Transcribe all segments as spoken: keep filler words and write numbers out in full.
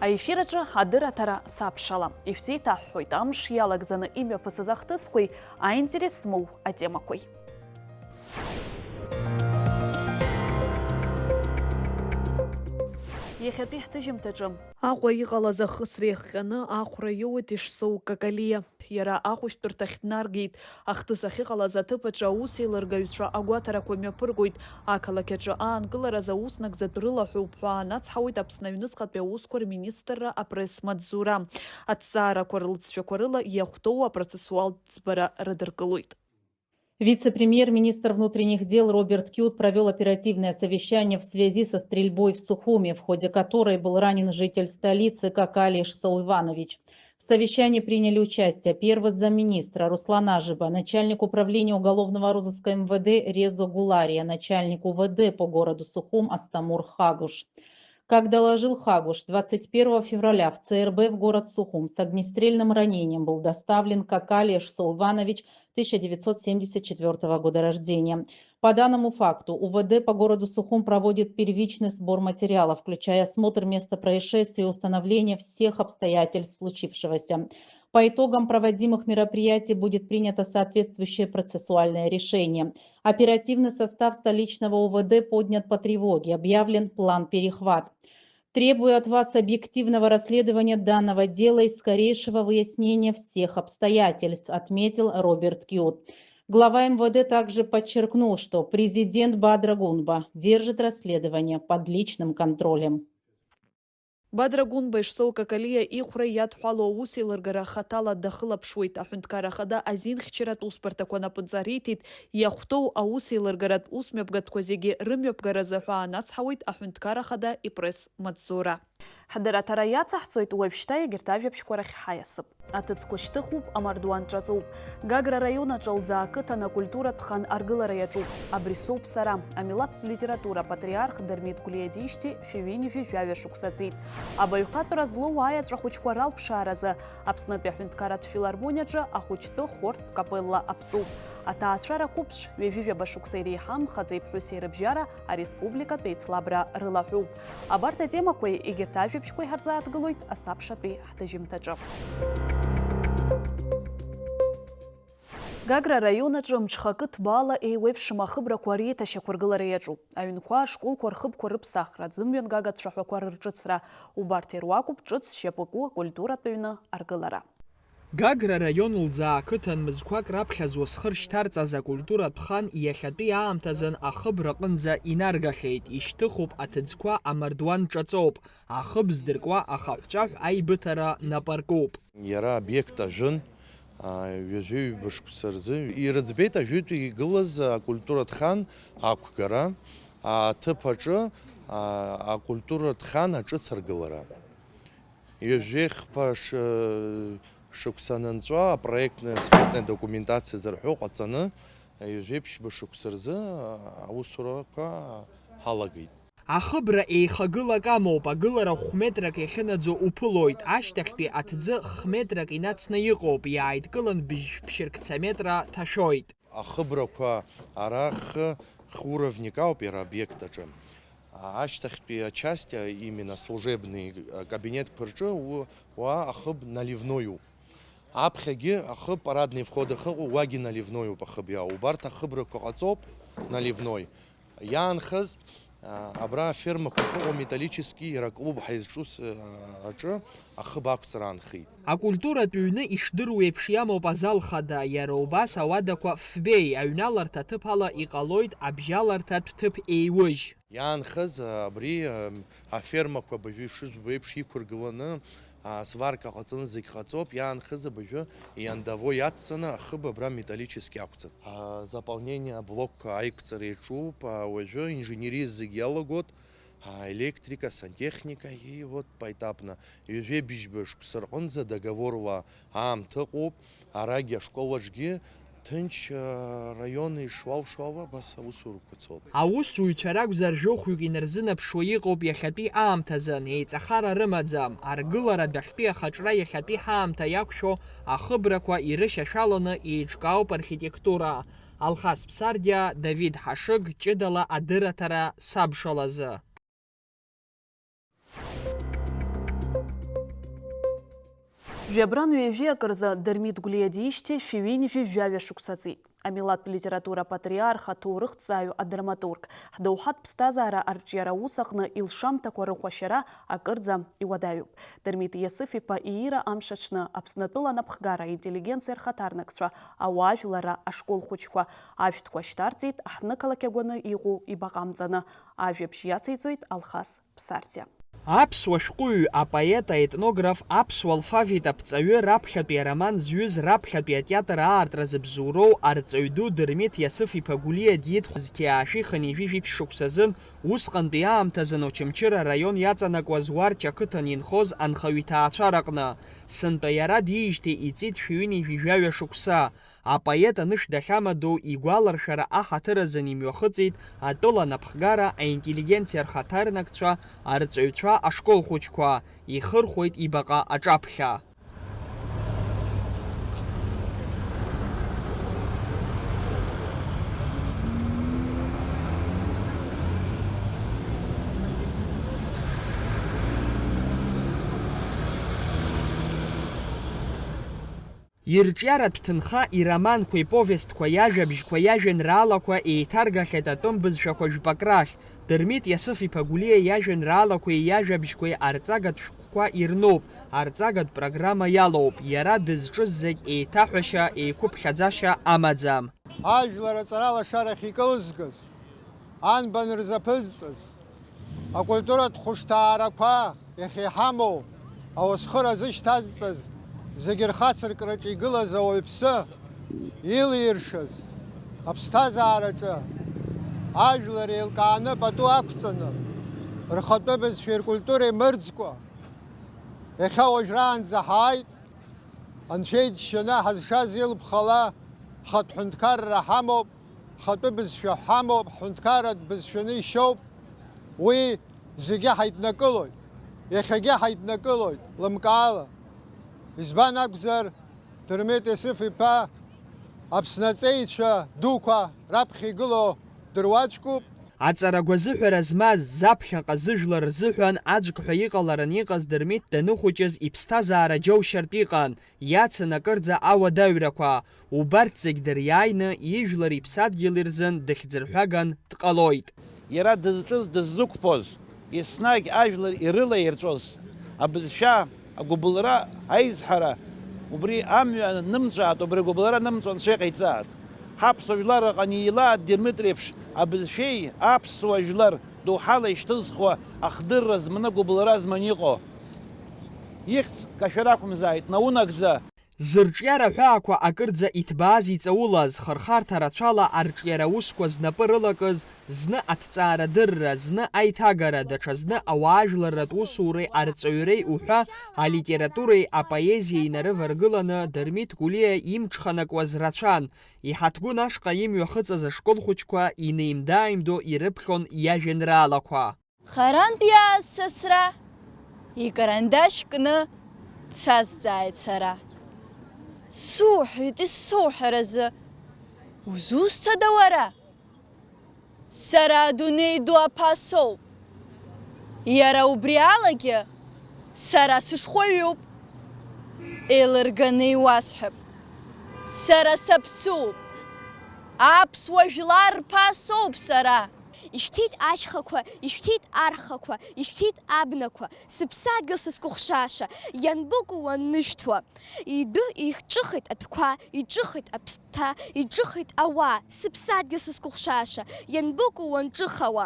Аефир аҿы адырраҭара сабшала. Ишәзеиҭаҳҳәоит амш иалагӡаны имҩаԥысыз ахҭысқәеи аинтерес змоу атемақәеи. Иахьатәи ҳҭыжьымҭаҿы. Аҟәа иҟалаз ахысра иахҟьаны ахәра иоуеит Ешсоу Какалиа. Иара ахәышәтәырҭахь днаргеит. Ахҭыс ахьыҟалаз аҭыԥ аҿы аусеилыргаҩцәа агәаҭарақәа мҩаԥыргоит. Ақалақь аҿы аанкылараз ауснагӡатә рылаҳәоуп ҳәа анацҳауеит Аԥсны аҩныҵҟатәи аусқәа рминистрра апресс-маҵзура. Аҭҵаарақәа рылҵшәақәа рыла иахәҭоу апроцессуалтә ӡбара рыдыркылоит. Вице-премьер-министр внутренних дел Роберт Кют провёл оперативное совещание в связи со стрельбой в Сухуми, в ходе которой был ранен житель столицы Какали Ишсоу Иванович. В совещании приняли участие первый замминистра Руслан Ажиба, начальник управления уголовного розыска МВД Резо Гулария, начальник УВД по городу Сухум Астамур Хагуш. Как доложил Хагуш, двадцать первого февраля в ЦРБ в город Сухум с огнестрельным ранением был доставлен Какали Ишсоу Иванович, тысяча девятьсот семьдесят четвёртого года рождения. По данному факту УВД по городу Сухум проводит первичный сбор материалов, включая осмотр места происшествия и установление всех обстоятельств случившегося. По итогам проводимых мероприятий будет принято соответствующее процессуальное решение. Оперативный состав столичного УВД поднят по тревоге, объявлен план «Перехват». Требую от вас объективного расследования данного дела и скорейшего выяснения всех обстоятельств, отметил Роберт Кьют. Глава МВД также подчеркнул, что президент Бадра Гунба держит расследование под личным контролем. Бадра Гунба Ишсоу Какалиа ихәра иадҳәалоу аусеилыргара хаҭала дахылаԥшуеит. Аҳәынҭқарра Ахада азинхьчаратә усбарҭақәа напынҵа риҭеит, иахәҭоу аусеилыргаратә усмҩаԥгатәқәа зегьы рымҩаԥгаразы ҳәа анацҳауеит Аҳәынҭқарра Ахада ипресс-маҵзура. Ҳдырраҭара иацаҳҵоит, уажәшьҭа егьырҭ ажәабжьқәа рахь ҳаиасып. Аҭыӡқәа шьҭыхуп, амардуан ҿаҵоуп. Гагра араион аҿы Лӡаа ақыҭан акультуратә хан аргылара иаҿуп. Абри соуп сара, амилаҭтә литература апатриарх Дырмит Гәлиа диижьҭеи шәи ҩынҩажәи жәаҩа шықәса ҵит. Абаҩхатәра злоу аеҵәа хәыҷқәа ралԥшааразы Аԥснытәи аҳәынҭқарратә филармониаҿы ахәыҷтәы хортә капелла аԥҵоуп. Аҭаацәара қәыԥш, ҩажәи жәаба шықәса иреиҳам хаҵеи ԥҳәыси рыбжьара ареспубликатә еицлабра рылаҳәуп. Абарҭ атемақәеи егьырҭ ажәабжьқәеи ҳарзааҭгылоит асабшатәи ҳҭыжьымҭаҿы. Гагра араион аҿы мҽхакы ҭбаала еиуеиԥшым ахыбрақәа реиҭашьақәыргылара иаҿуп. Аҩнқәа, ашколқәа рхыбқәа рыԥсахра, аӡымҩангагатә цәаҳәақәа рырҿыцра, убарҭ ируакуп ҿыц шьапыку акультуратә ҩны аргылара. Гагра араион Лӡаа ақыҭан мызқәак раԥхьаӡа зхы ршьҭарҵаз акультуратә хан иахьатәи аамҭазын ахыбра аҟынӡа инаргахьеит, ишьҭыхуп аҭыӡқәа, амардуан ҿаҵоуп, ахыб здыркуа ахаҳәҵәаҳә аибыҭара напы аркуп. Иара обиект ажәын, а, ҩажәи ҩба шықәса рзы. Ирыӡбеит ажәытә игылаз акультуратә хан ақәгара, аҭыԥ аҿы, а, акультуратә хан аҿыц аргылара. Ҩажәи хԥа ш-, шықәса анынҵәа апроектная сметная документациа зырҳәо ҟаҵаны, ҩажәи ԥшьба шықәса рзы аусурақәа ҳалагеит. Ахыбра еихагылак амоуп, агылара хә метрак иахьынаӡо уԥылоит, ашьҭахьтәи аҭӡы х метрак инацны иҟоуп, иааидкылан быжь-, ԥшьыркца метра ҭашәоит. Ахыбрақәа ара хы, х-уровник ауп иара обиект аҿы. Ашьҭахьтәи ачасть, именно служебный, акабинетқәа рҿы у-, уа ахыб наливноиуп. Аԥхьагьы ахыб, парадный вход ахьыҟоу, уагьы наливноиуп ахыб иаау. Убарҭ ахыбрақәа ҟаҵоуп наливной. Иаанхаз, а, абра афермақәа ахьыҟоу металлический иара клуб ҳаизҿу с-, а, аҿы ахыб ақәҵара аанхеит. Акультуратә ҩны ишдыру еиԥш иамоуп азал хада, иара убас ауадақәа фбеи, аҩналарҭа аҭыԥ ала иҟалоит абжьаларҭатә ҭыԥ еиужь. Иаанхаз, а, абри, а, афермақәа абыржәы ишыжәбо еиԥш иқәыргыланы, а, сварка ҟаҵаны зегь ҟаҵоуп, иаанхаз абыржәы иандаво иацҵаны ахыб абра металлический ақәҵатәуп. А, заполнение блокқәа аиқәҵара иаҿуп, а, уажәы инженериа зегь иалагоит, а, электрика, сантехника, и вот поэтапно. Ҩажәи быжьба шықәса рҟынӡа договорла аамҭа ыҟоуп, арагьы ашкол аҿгьы ҭынч, а, раион ишуалшо ала абас аусурақәа цоит. Аусзуҩцәа ракәзар жәохәҩык инарзынаԥшуа иҟоуп иахьатәи аамҭазын, еиҵахара рымаӡам, аргылара адәахьтәи ахаҿра иахьатәи ҳаамҭа иақәшәо ахыбрақәа ирышьашәаланы еиҿкаауп архитектура. Алхас Ԥсардиа, Давид Ҳашыг, ҷыдала адырраҭара сабшалазы. Жәабран ҩажәи акы рзы Дырмит Гәлиа диижьҭеи шәи ҩынҩажәи жәаҩа шықәса ҵит. Амилаҭтә литература апатриарх, аҭоурыхҭҵааҩ, адраматург, ҳдоуҳатә ԥсҭазаара арҿиара аус аҟны илшамҭақәа рыхәашьара акырӡа иуадаҩуп. Дырмит Иасыф-иԥа иира амш аҽны Аԥснатәыла анапхгара, аинтеллигенциа рхаҭарнакцәа, ауаажәларра ашкол хәыҷқәа, ажәтәқәа шьҭарҵеит, аҳҭнықалақь агәаны иҟоу ибаҟа амҵаны. Ажәабжь иациҵоит Алхас Ԥсарӡиа. Аԥсуа шәҟәыҩҩы, апоет, аетнограф, аԥсуа алфавит аԥҵаҩы, раԥхьатәи ароман зҩыз, раԥхьатәи атеатр аартра зыбзоуроу арҵаҩ ду Дырмит Иасыф-иԥа Гәлиа диит хәызқьи аашәи хынҩажәи жәиԥшь шықәсазын, усҟантәи аамҭазын Очамчыра араион иаҵанакуаз Уарча ақыҭан инхоз анхаҩ иҭаацәараҟны. Сынтәа иара диижьҭеи иҵит шәи ҩынҩажәи жәаҩа шықәса. Апоет анышә дахьамадоу игәаларшәара аҳаҭыр азын имҩахыҵит атәыла анапхгара, аинтеллигенциа рхаҭарнакцәа, арҵаҩцәа, ашкол хәыҷқәа, ихырхәеит ибаҟа аҿаԥхьа. Ирҿиаратә ҭынха, ироманқәа, иповестқәа, иажәабжьқәа, иажәеинраалақәа еиҭаргахьеит атәым бызшәақәа жәпак рахь. Дырмит Иасыф-иԥа Гәлиа иажәеинраалақәеи иажәабжьқәеи арҵагатә шәҟәқәа ирноуп, арҵагатә программа иалоуп, иара дызҿыз зегь еиҭаҳәашьа, еиқәыԥхьаӡашьа амаӡам. Ажәлар аҵаралашарахь икылзгаз, анбан рзаԥызҵаз, акультуратә хәышҭаарақәа иахьа иҳамоу, ауасхыр азышьҭазҵаз, зегьы рхацыркраҿы игылаз ауаҩԥсы илиршаз, аԥсҭазаараҿы ажәлар еилкааны пату ақәҵаны, рхатәы бызшәеи ркультуреи мырӡкәа, иахьа уажәраанӡа ҳааит. Анцәа иџьшьаны ҳазшаз илԥхала, ҳхатә ҳәынҭқарра ҳамоуп, ҳхатәы бызшәа ҳамоуп, ҳҳәынҭқарратә бызшәаны ишьоуп. Уи зегьы ҳаиднакылоит, иахьагьы ҳаиднакылоит, лымкаала. Избан акәзар, Дырмит Есыф-иԥа Аԥсны аҵеицәа дуқәа раԥхьа игылоу дыруаӡәкуп. Аҵара гәазыҳәара змаз, заԥхьаҟа зыжәлар рзыҳәан аӡәк ҳәа иҟаларан иҟаз Дырмит даныхәыҷыз иԥсҭазаара џьоушьартә иҟан, иацын акырӡа ауадаҩрақәа. Убарҭ зегь дыриааины, ижәлар иԥсадгьыл ирзын дыхьӡырҳәаган дҟалоит. Иара дызҿыз, дыззықәԥоз, еснагь ажәлар ирылаирҵәоз абызшәа, агәыбылра аизҳара, убри амҩа нымҵәааит, убри агәыбылра нымҵәо Анцәа иҟаиҵааит. Ҳаԥсуа жәлар рҟны илаат Дырмит реиԥш абызшәеи аԥсуа жәлар доуҳала ишьҭызхуа ахдырра зманы, агәыбылра зманы иҟоу. Ихьӡ кашәар акәымзааит, наунагӡа. Зырҿиара ҳәаақәа акырӡа иҭбааз иҵаулаз, хырхарҭа рацәала арҿиара усқәа знапы рылакыз, зны аҭҵаарадырра, зны аиҭагара, даҽазны ауаажәларратә усуреи арҵаҩреи уҳәа алитературеи апоезиеи инарываргыланы Дырмит Гәлиа имҽханакуаз рацәан. Иҳаҭгәын ашҟа имҩахыҵыз ашкол хәыҷқәа инеимда-ааимдо ирыԥхьон иажәеинраалақәа. Харантә иааз сасра икарандашь кны дсазҵааит сара. Суҳәеит исоуҳәаразы, узусҭада уара? Сара адунеи ду аԥа соуп. Иара убри алагьы сара сышхәаҩуп. Еилырганы иуасҳәап. Сара саԥсуп. Аԥсуа жәлар рԥа соуп сара. Ишәҭит ашьхақәа, ишәҭит архақәа, ишәҭит абнақәа, сыԥсадгьыл сызкәыхшаша, ианбыкәу уаннышәҭуа? Идәы иҿыхеит атәқәа, иҿыхеит аԥсҭа, иҿыхеит ауаа, сыԥсадгьыл сызкәыхшаша, ианбыкәу уанҿыхауа?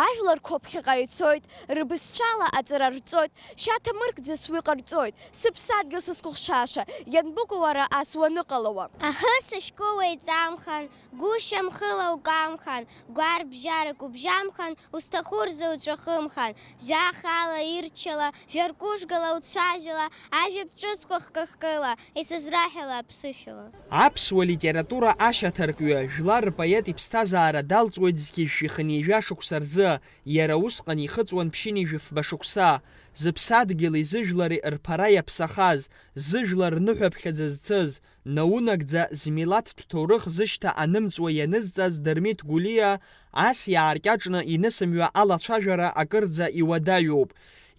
Ажәларқәа ԥхьаҟа ицоит, рыбызшәала аҵара рҵоит, шьаҭамыркӡас уи ҟарҵоит, сыԥсадгьыл сызкәыхшаша, ианбыкәу уара ас уаныҟалауа? Аҳы, сышәкы уеиҵамхан, гәышьамхыла укамхан, гәарбжьарак убжьамхан, узҭаху рзы уҵәахымхан, жәаха ала ирччала, жәаркәыжгала уцәажәала, ажәабжь ҿыцқәа хкы-хкыла, исызраҳәала аԥсышәала. Аԥсуа литература ашьаҭаркҩы, жәлар рпоет иԥсҭазаара далҵуеит зқьи жәшәи хынҩажәа шықәса рзы, иара усҟан ихыҵуан ԥшьынҩажәи фба шықәса, зыԥсадгьыли зыжәлари рԥара иаԥсахаз, зыжәлар рныҳәаԥхьаӡа зцыз, наунагӡа змилаҭтә ҭоурых зышьҭа анымҵуа ианызҵаз Дырмит Гәлиа, ас иааркьаҿны инысымҩа алацәажәара акырӡа иуадаҩуп.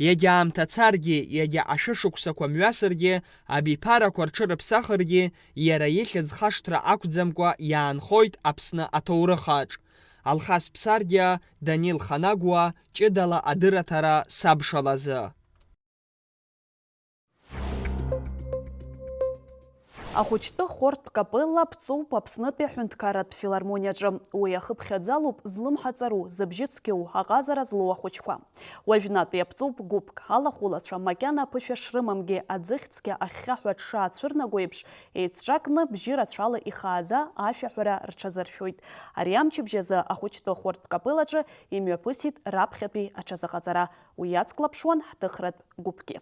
Иагьа аамҭа царгьы, иагьа ашәышықәсақәа мҩасыргьы, абиԥарақәа рҽырыԥсахыргьы, иара ихьӡ хашҭра ақәӡамкәа иаанхоит Аԥсны аҭоурыхаҿ. Алхас Ԥсардиа, Данил Ханагәа, ҷыдала адырраҭара сабшалазы. Ахәыҷтәы хортә капелла ԥҵоуп Аԥснытәи аҳәынҭқарратә филармониаҿы. Уи ахыԥхьаӡалоуп злымҳа ҵару, зыбжьы цқьоу, аҟазара злоу ахәыҷқәа. Уажәнатә иаԥҵоуп гәыԥк. Алахәылацәа макьана аԥышәа шрымамгьы, аӡыхь цқьа ахьхьаҳәа дшаацәырнаго еиԥш, еицҿакны бжьы рацәала ихааӡа ашәаҳәара рҽазыршәоит. Ари амчыбжь азы ахәыҷтәы хортә капеллаҿы имҩаԥысит раԥхьатәи аҽазыҟаҵара. Уи иацклаԥшуан ҳҭыхратә гәыԥгьы.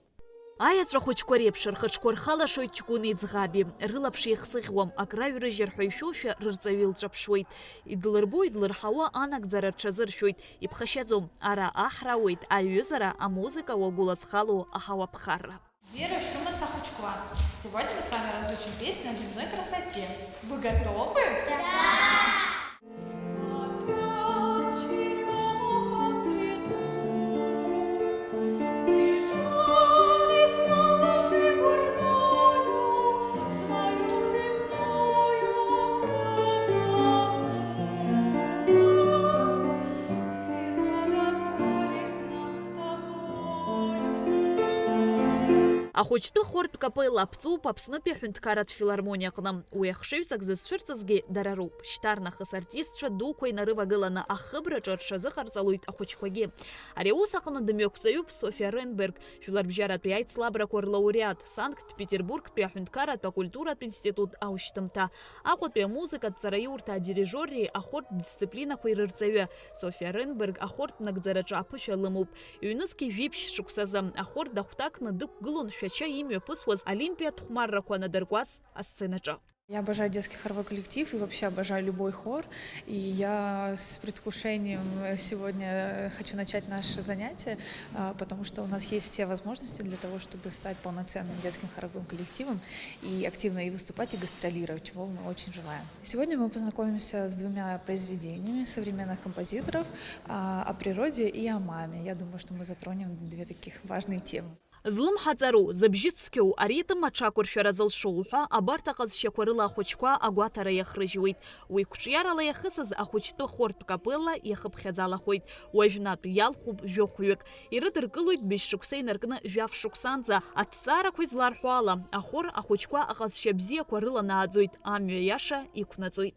Аеҵәа хәыҷқәа реиԥш рхаҿқәа рхалашоит ҷкәыни ӡӷаби. Рылаԥш еихсыӷьуам, ак раҩрыжьыр ҳәа ишәошәа рырҵаҩы илҿаԥшуеит. Идлырбо, идлырҳауа анагӡара рҽазыршәоит. Иԥхашьаӡом. Ара аҳра ауеит, аиҩызара, амузыка, уагәылазхало аҳауа ԥхарра. Бзиара шәымаз, ахәыҷқәа! Сегодня мы с вами разучим песню о земной красоте. Вы готовы? Да! Ахәыҷтәы хортә капелла аԥҵоуп Аԥснытәи аҳәынҭқарратә филармониа аҟны. Уи ахшыҩҵак зызцәырҵызгьы дара роуп. Шьҭарнахыс артистцәа дуқәа инарывагыланы ахыбраҿы рҽазыҟарҵалоит ахәыҷқәагьы. Ари аус аҟны дымҩақәҵаҩуп Софиа Ренберг, жәларбжьаратәи аицлабрақәа рлауреат, Санкт-Петербургтәи аҳәынҭқарратә акультуратә институт аушьҭымҭа, Аҟәатәи амузыкатә ҵараиурҭа адирижорреи ахортә дисциплинақәеи рырҵаҩы. Софиа Ренберг ахортә нагӡараҿы аԥышәа лымоуп. Ҩнызқьи жәиԥшь шықәсазы ахортә дахәҭакны дықәгылон Шәача имҩаԥысуаз Олимпиатә хәмаррақәа анадыркуаз асценаҿы. Я обожаю детский хоровой коллектив и вообще обожаю любой хор. И я с предвкушением сегодня хочу начать наше занятие, а, потому что у нас есть все возможности для того, чтобы стать полноценным детским хоровым коллективом и активно и выступать, и гастролировать, чего мы очень желаем. Сегодня мы познакомимся с двумя произведениями современных композиторов, а, о природе и о маме. Я думаю, что мы затронем две таких важные темы. Злымҳа ҵару, зыбжьы цқьоу, аритм аҽақәыршәара зылшо уҳәа, абарҭ аҟазшьақәа рыла ахәыҷқәа агәаҭара иахрыжьуеит. Уи қәҿиарала иахысыз ахәыҷтәы хортә капелла иахыԥхьаӡалахоит. Уажәнатә иалхуп жәохәҩык. Ирыдыркылоит быжь шықәса инаркны жәаф шықәсанӡа. Аҭҵаарақәа изларҳәо ала, ахор ахәыҷқәа аҟазшьа бзиақәа рыланааӡоит, амҩа иаша иқәнаҵоит.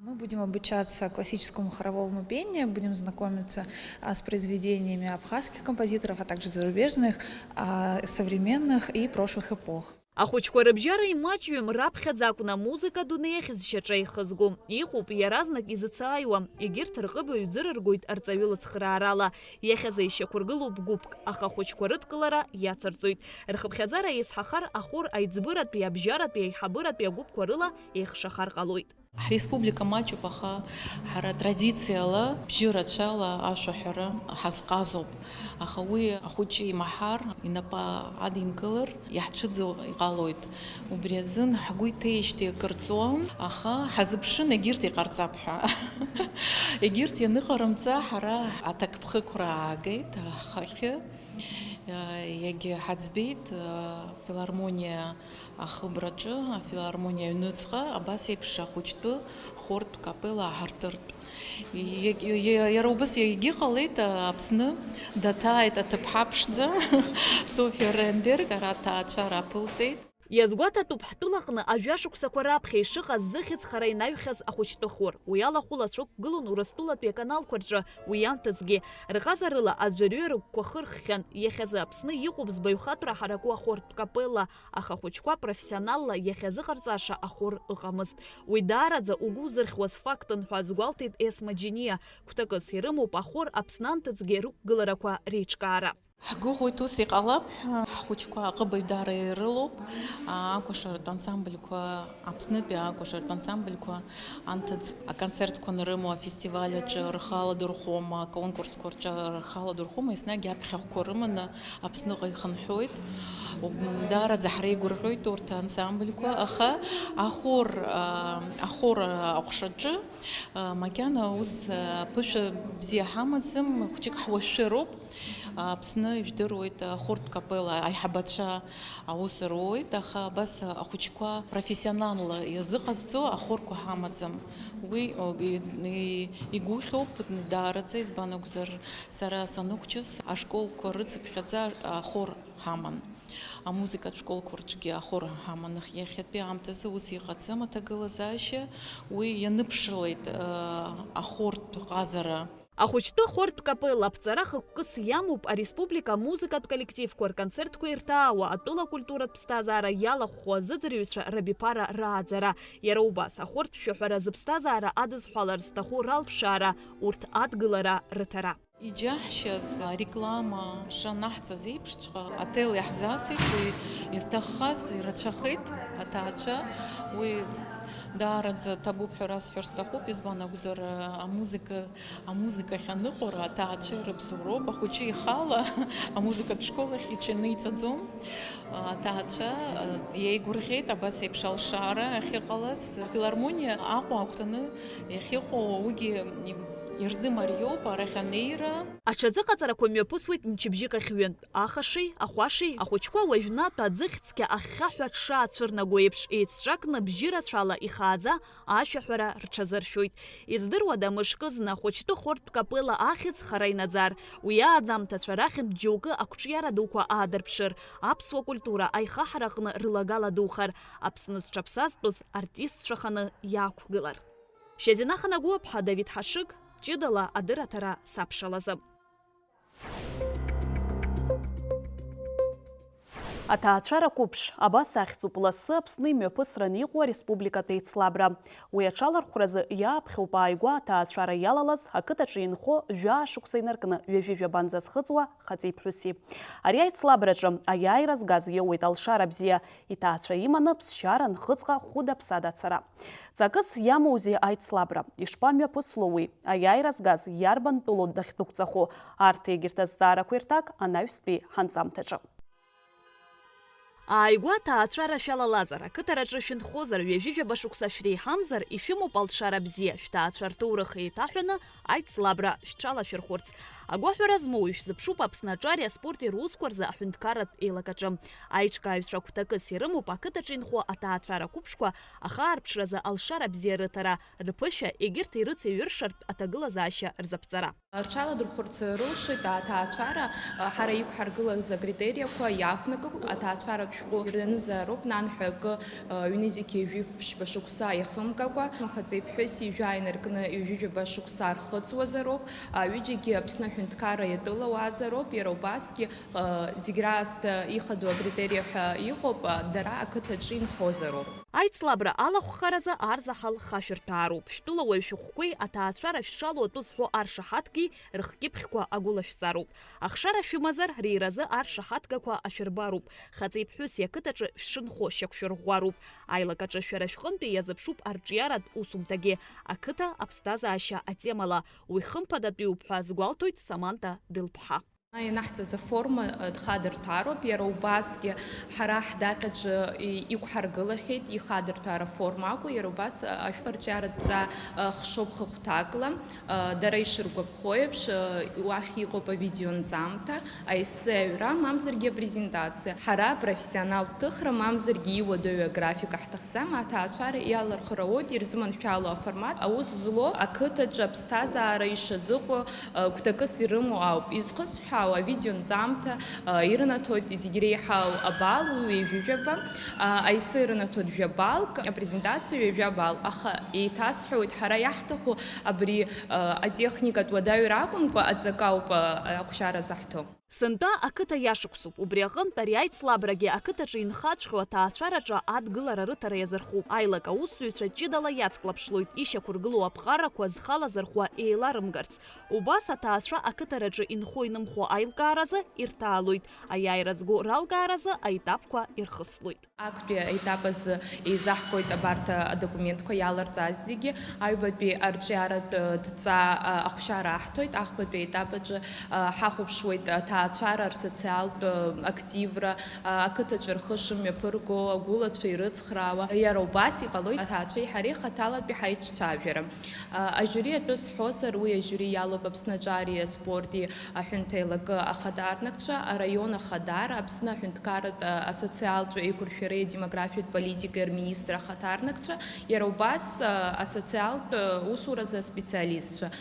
Мы будем обучаться классическому хоровому пению, будем знакомиться, а, с произведениями абхазских композиторов, а также зарубежных, а, современных и прошлых эпох. Ахәыҷқәа рыбжьара имаҷҩым, раԥхьаӡа акәны амузыка адунеи ахь зшьаҿа ихызго. Иҟоуп иаразнак изыцааиуа, егьырҭ рҟыбаҩ ӡырыргоит арҵаҩы лыцхраарала. Иахьазы ишьақәыргылоуп гәыԥк, аха ахәыҷқәа рыдкылара иацырҵоит. Рхыԥхьаӡара еизҳахар ахор аиҵбыратәи, абжьаратәи, аиҳабыратәи агәыԥқәа рыла еихшахар ҟалоит. Ҳреспублика маҷуп, аха ҳара традициала, бжьы рацәала ашәаҳәара ҳазҟазоуп. Аха уи ахәыҷы имаҳар, инапы адимкылар, иаҳцәыӡуа иҟалоит. Убри азын ҳгәы иҭеижьҭеи акыр ҵуан, аха ҳазыԥшын, егьырҭ иҟарҵап ҳәа. Егьырҭ ианыҟарымҵа, ҳара аҭакԥхықәра аагеит ҳхахьы. Иагьҳаӡбеит, филармониа ахыбраҿы, афилармониа аҩныҵҟа абас еиԥш ахәыҷтәы хортә капелла ааҳартыртә. Иагь-, иа-, иара убас егьыҟалеит, а, Аԥсны даҭааит аҭыԥҳа ԥшӡа, Софиа Ренберг, ара аҭаацәара аԥылҵеит. Иазгәаҭатәуп ҳтәылаҟны ажәа шықәсақәа раԥхьа ишыҟаз зыхьӡ хара инаҩхьаз ахәыҷтәы хор. Уи алахәыла ацәықәгылон Урыстәылатәи аканалқәа рҿы уи анҭыҵгьы. Рҟазарыла аӡәырҩы рыгәқәа хырххьан, иахьазы Аԥсны иҟоуп збаҩхатәра ҳараку ахортә капелла, аха ахәыҷқәа профессионалла иахьазыҟарҵаша ахор ыҟамызт. Уи даараӡа угәы узырхьуаз фактын ҳәа азгәалҭеит Есма Џьениа. Гәҭакыс ирымоуп ахор Аԥсны анҭыҵгьы рықәгыларақәа реиҿкаара. Ҳгәыӷуеит ус иҟалап ҳәа, ҳхәыҷқәа аҟыбаҩ даара ирылоуп, акәашаратә ансамбльқәа, Аԥснытәи акәашаратә ансамбльқәа анҭыҵ аконцертқәа анрымоу, афестиваль аҿы рхы аладырхәома, аконкурсқәа рҿы рхы аладырхәома, еснагь аԥхьахәқәа рыманы Аԥсныҟа ихынҳәуеит. Даараӡа ҳреигәырӷьоит урҭ ансамбльқәа, аха ахор, а, ахор аҟәшаҿы, а, макьана ус, а, ԥышәа бзиа ҳамаӡам, хәҷык ҳуашәшәыроуп. Аԥсны, ижәдыруеит, ахортә капелла аиҳабацәа аус руеит, аха абас ахәыҷқәа профессионалла иазыҟазҵо ахорқәа ҳамаӡам. Уи, о, и-, и-, игухьоуп даараӡа, избан акәзар, сара саныхәҷыз ашколқәа рыцыԥхьаӡа ахор ҳаман. Амузыкатә школқәа рҿгьы ахор ҳаман. Иахьатәи аамҭазы ус иҟаӡам аҭагылазаашьа, уи ианыԥшылеит, э, ахортә ҟазара. Ахәыҷтәы хортә капелла аԥҵара хықәкыс иамоуп ареспублика амузыкатә коллективқәа рконцертқәа ирҭаауа, атәыла акультуратә ԥсҭазаара иалахәхо азыӡырҩцәа рабиԥара рааӡара. Иара убас, ахортә шәаҳәара зыԥсҭазаара адызҳәалар зҭаху ралԥшаара, урҭ адгылара рыҭара. Иџьаҳшьаз ареклама шанаҳҵаз еиԥшҵәҟьа, аҭел иаҳзасит, уи изҭаххаз ирацәахеит аҭаацәа. Уи даараӡа ҭабуп ҳәа расҳәар сҭахуп, избан акәзар, амузыка, амузыкахь аныҟәара аҭаацәа ирыбзоуроуп, ахәыҷы ихала амузыкатә школ ахь иҽаниҵаӡом. Аҭаацәа, э, иеигәырӷьеит абас еиԥш алшара ахьыҟалаз. Афилармониа Аҟәа агәҭаны иахьыҟоу уигьы ирзымариоуп арахь анеира. Аҽазыҟаҵарақәа мҩаԥысуеит мчыбжьык ахь ҩынтә. Ахаши, ахәаши, ахәыҷқәа уажәнатә аӡыхьцқьа ахьхьаҳәа дшаацәырнаго еиԥш, еицҿакны бжьы рацәала ихааӡа ашәаҳәара рҽазыршәоит. Издыруада, мышкы зны ахәыҷтәы хортә капелла ахьӡ хара инаӡар, уи ааӡамҭацәа рахьынтә џьоукы ақәҿиара дуқәа аадырԥшыр, аԥсуа культура аихаҳараҟны рылагала духар, Аԥсны зҽаԥсазтәыз артистцәа ханы иаақәгылар. Шьазина Ханагәыаԥҳа, Давид Ҳашыг, ҷыдала адырраҭара сабшалазы. Аҭаацәара қәыԥш, абас ахьӡуп лассы Аԥсны имҩаԥысран иҟоу ареспубликатә еицлабра. Уи аҽалархәразы иааԥхьоуп ааигәа аҭаацәара иалалаз ақыҭаҿы инхо жәаа шықәса инаркны ҩажәи жәабанӡа зхыҵуа хаҵеи ԥҳәыси. Ари аицлабраҿы аиааира згаз иоуеит алшара бзиа, иҭаацәа иманы ԥсшьара нхыҵҟа хәыда-ԥсада ацара. Ҵакыс иамоузеи аицлабра? Ишԥамҩаԥысло уи? Аиааира згаз иарбан тәылоу дахьдәықәҵахо? Арҭ егьырҭ азҵаарақәа ирҭак анаҩстәи ҳанҵамҭаҿы. Ааигәа аҭаацәара шәалалазар, ақыҭараҿы шәынхозар, ҩажәи жәаба шықәса шәреиҳамзар, ишәымоуп алшара бзиа, шәҭаацәа рҭоурых еиҭаҳәаны аицлабра шәҽалашәырхәырц. Агәаҳәара змоу ишәзыԥшуп Аԥсны аҿари аспорти русқәа рзы аҳәынҭқарратә еилакаҿы. Аиҿкааҩцәа гәҭакыс ирымоуп ақыҭаҿы инхо аҭаацәара қәыԥшқәа ахаарԥшразы алшара бзиа рыҭара, рԥышәа, егьырҭ ирыцеиҩыршартә аҭагылазаашьа рзаԥҵара. Рҽаладырхәырц рылшоит аҭаацәара, ҳара иқәҳаргылаз акритериақәа иақәнаго, аҭаацәаратә шәҟәы иранызароуп, нанҳәа акы, ҩнызқь ҩажәи ԥшьба шықәса иахымгакәа, хаҵеи ԥҳәыси жәаа инаркны ҩажәи жәаба шықәса рхыҵуазароуп, ҩыџьагьы Аԥсны аҳәынҭқарра иатәылауаазароуп, иара убасгьы, зегь раасҭа ихадоу акритериа ҳәа иҟоуп, дара ақыҭаҿы инхозароуп. Аицлабра алахәхаразы арзаҳал хашәырҭаароуп. Шәтәылауаҩ шәыхәқәеи аҭаацәара шәшалоу атәы зҳәо аршаҳаҭгеи рыхкьыԥхьқәа агәылашәҵароуп. Ахшара шәымазар, реиразы аршаҳаҭгақәа ашәырбароуп. Хаҵеи ԥҳәыси ақыҭаҿы шәшынхо шьақәшәырӷәӷәароуп. Аилак аҿы шәара шәҟынтәи иазыԥшуп арҿиаратә усумҭагьы, ақыҭа аԥсҭазаашьа атемала. Уи хымԥадатәиуп ҳәа азгәалҭоит Саманта Дылԥҳа. Ианаҳҵаз аформа, э, дхадырҭәароуп, иара убасгьы ҳара ҳдаҟьаҿы и-, иқәҳаргылахьеит ихадырҭәаара аформа акәу, иара убас, э, ашәҟәы арҿиаратә ҵа, э, хшоуп хыхәҭакла, э, дара ишыргәаԥхо еиԥш, э, уахь иҟоуп авидеонҵамҭа, аессе аҩра, мамзаргьы апрезентациа. Ҳара апрофессионалтә ҭыхра, мамзаргьы иуадаҩу аграфика ҳҭахӡам, аҭаацәара иалархәра ауеит ирзыманшәало аформат, аус злоу, ақыҭаҿы аԥсҭазаара ишазыҟоу, гәҭакыс ирымоу ауп. Изхысҳәаау, авидеонҵамҭа, а, ирынаҭоит зегь реиҳау абал, уи ҩажәижәаба, а, аессе ирынаҭоит жәабалк, апрезентациа ҩажәа балк. Аха еиҭасҳәоит, ҳара иаҳҭаху абри, а, атехникатә уадаҩра акәымкәа, аҵакы ауп, а, ахәшьара заҳҭо. Сынтәа ақыҭа иашықәсуп, убри аҟынтә ари аицлабрагьы ақыҭаҿы инхаҵәҟьоу аҭаацәараҿы адгылара рыҭара иазырхуп. Аилак аусзуҩцәа ҷыдала иацклаԥшлоит ишьақәыргылоу аԥҟарақәа зхалазырхәуа еиларымгарц. Убас аҭаацәа ақыҭараҿы инхо-инымхо аилкааразы ирҭаалоит, аиааира зго ралкааразы аетапқәа ирхыслоит. Актәи аетап азы еизаҳгоит абарҭ адокументқәа иаларҵаз зегьы. Аҩбатәи арҿиаратә дҵа, а, ахәшьара аҳҭоит, ахԥатәи аетап аҿы, а, ҳахәаԥшуеит аҭа-, Аҭаацәара рсоциалтә активра, ақыҭаҿы рхы шымҩаԥырго, агәылацәа ирыцхраауа, иара убас иҟалоит аҭаацәеи ҳареи хаҭалатәи ҳаицәажәара. Ажьури атәы сҳәозар, уи ажьури иалоуп Аԥсны аҿари аспорти аҳәынҭеилакы ахаҭарнакцәа, араион ахадара, Аԥсны аҳәынҭқарратә асоциалтә еиқәыршәареи адемографиатә политикеи рминистр ахаҭарнакцәа, иара убас асоциалтә усуразы аспециалистцәа.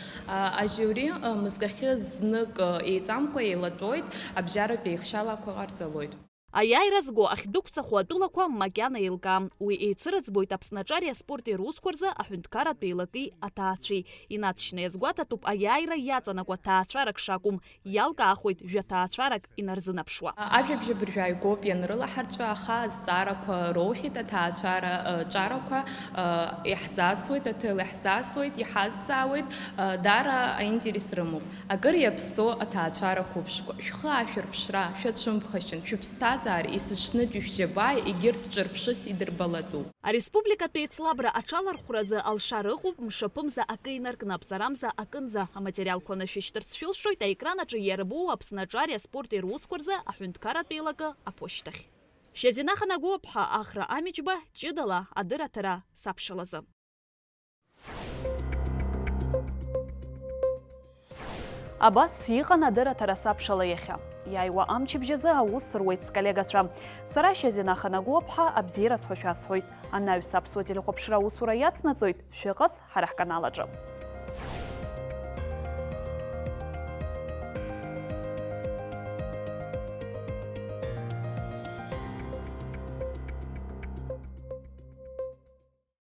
Ажьури мызкахьы знык еиҵамкәа еилатәоит, абжьаратә еихшьалақәа ҟарҵалоит. Аиааира зго ахьдәықәҵахо атәылақәа макьана еилкаам. Уи еицырыӡбоит Аԥсны аҿари аспорти русқәа рзы аҳәынҭқарратә еилаки аҭаацәеи. Инаҵшьны иазгәаҭатәуп аиааира иаҵанакуа ҭаацәарак шакәым, иалкаахоит жәа ҭаацәарак инарзынаԥшуа. Ажәабжь абыржәы ааигәоуп ианрылаҳарҵәа, аха азҵаарақәа роухьеит, аҭаацәара ҿарақәа иаҳзасуеит, аҭел иаҳзасуеит, иҳазҵаауеит, даара аинтерес рымоуп. Акыр иаԥсоу аҭаацәара қәыԥшқәа, шәхы аашәырԥшра, шәацәымԥхашьан, шәыԥсҭазаара есыҽнытәи шәџьабаа егьырҭ ҿырԥшыс идырбалатәуп. Ареспубликатә еицлабра аҽалархәразы алшара ыҟоуп мшаԥымза акы инаркны аԥҵарамза акынӡа. Аматериалқәа анышәышьҭырц шәылшоит аекран аҿы иарбоу Аԥсны аҿари аспорти русқәа рзы аҳәынҭқарратә еилакы аԥошьҭахь. Шьазина Ханагәыаԥҳа, Ахра Амичба, ҷыдала адырраҭара саԥшалазы. Абас иҟан адырраҭара саԥшала иахьа. Иааиуа амчыбжьазы аус руеит сколлегацәа. Сара Шьазина Ханагәыаԥҳа абзиара сҳәо шәасҳәоит. Анаҩс аԥсуа телехәаԥшра аусура иацнаҵоит, шәыҟаз ҳара ҳканал аҿы.